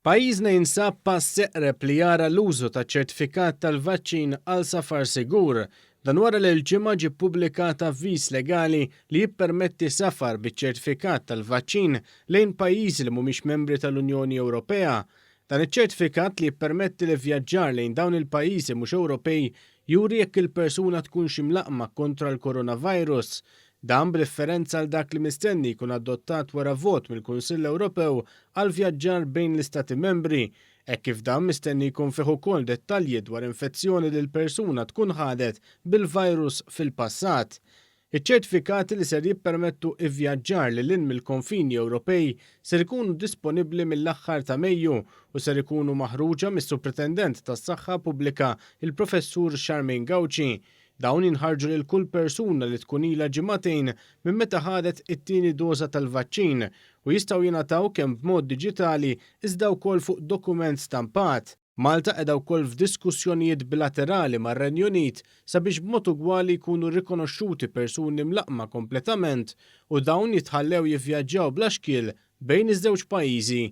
Pajjiżna jinsab pass eqreb li jara l-użu ta' ċertifikat tal-vaċċin għal safar sigur. Dan wara li l-Ġimgħa ġie ppubblikat avviż legali li jippermetti safar biċ-ċertifikat tal-vaċċin lejn pajjiżi li mhumiex membri tal-Unjoni Ewropea. Dan iċ-ċertifikat li jippermetti l-ivvjaġġar lejn dawn il-pajjiżi mhux Ewropej juri jekk il-persuna tkunx imlaqqma kontra l-coronavirus. Dan b'differenza għal dak li mistenni jkun adottat wara vot mill-Kunsill Ewropew għal vjaġġar bejn l-Istati Membri, hekk kif dan mistenni jkun fih ukoll dettalji dwar infezzjoni li l-persuna tkun ħadet bil-virus fil-passat. Iċ-ċertifikati li ser jippermettu ivvjaġġar lil hinn mill-konfini Ewropej ser ikunu disponibbli mill-aħħar ta' Mejju u ser ikunu maħruġa mis-Supretendent tas-Saħħa Pubblika, il-Professur Charmaine Gauci. Dawn jinħarġu lil kull persuna li tkun ilha ġimagħtejn minn meta ħadet it-tieni doża tal-vaċċin u jistgħu jingħataw kemm b'mod diġitali iżda wkoll fuq dokument stampat. Malta qiegħda wkoll f'diskussjonijiet bilaterali mar-Renju Unit sabiex b'mod ugwali jkunu rikonoxxuti persuni mlaqqma kompletament u dawn jitħallew jivvjaġġaw bla xkiel bejn iż-żewġ pajjiżi.